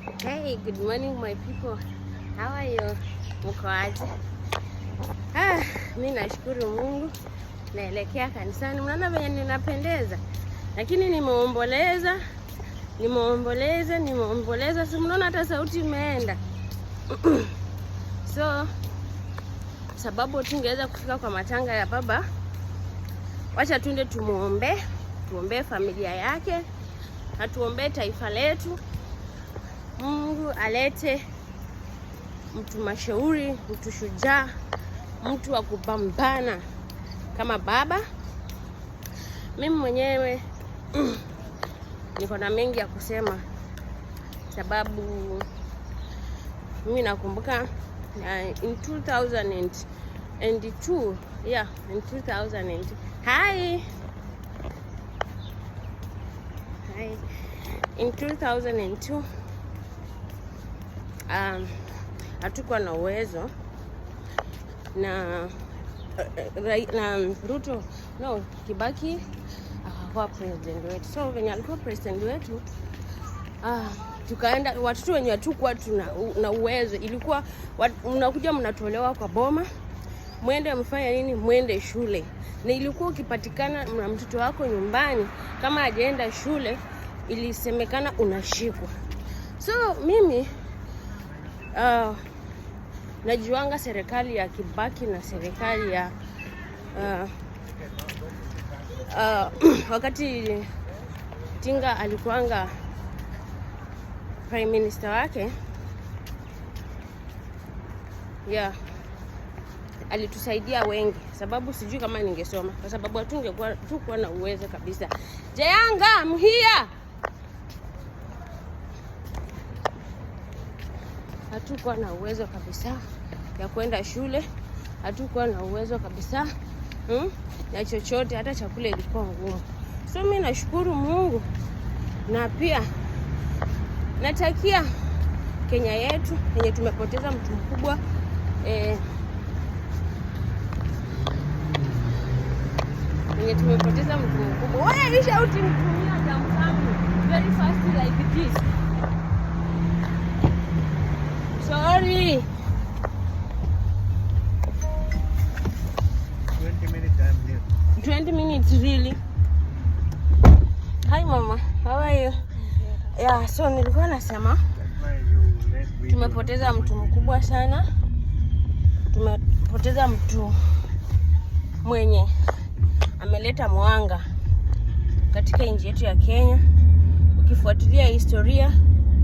Hey, good morning my people. How are you? Mko aje? Mi nashukuru Mungu. Naelekea kanisani. Mnaona venye ninapendeza, lakini nimeomboleza, nimeomboleza, nimeomboleza. Si mnaona hata sauti imeenda. So sababu tungeweza kufika kwa matanga ya baba, wacha tuende tumuombe, tuombee familia yake na tuombee taifa letu. Mungu alete mtu mashauri, mtu shujaa, mtu wa kupambana kama baba. Mimi mwenyewe niko na mengi ya kusema, sababu mimi nakumbuka in 2002, yeah, in 2000 hi hi, in 2002 hatukuwa na uwezo na Ruto, no, Kibaki akakuwa president wetu. So venye alikuwa president wetu, tukaenda watoto wenye hatukuwa tuna na uwezo, ilikuwa mnakuja mnatolewa kwa boma, mwende mfanye nini, mwende shule. Na ilikuwa ukipatikana na mtoto wako nyumbani kama hajaenda shule, ilisemekana unashikwa. So mimi najuanga serikali ya Kibaki na serikali ya wakati Tinga alikuanga prime minister wake, yeah, alitusaidia wengi, sababu sijui kama ningesoma kwa sababu hatungekuwa tukuwa na uwezo kabisa. Jayanga, I'm here. Hatukuwa na uwezo kabisa ya kwenda shule, hatukuwa na uwezo kabisa ya chochote, hata chakula ilikuwa ngumu. So mi nashukuru Mungu na pia natakia Kenya yetu yenye tumepoteza mtu mkubwa, yenye tumepoteza mtu mkubwa. Why are you shouting to me as I'm coming very fast like this? Sorry. 20 minutes I'm here. 20 minutes, really? Hi mama, how are you? Yeah, so nilikuwa nasema That's why you late video. Tumepoteza mtu mkubwa sana. Tumepoteza mtu mwenye ameleta mwanga katika nchi yetu ya Kenya. Ukifuatilia historia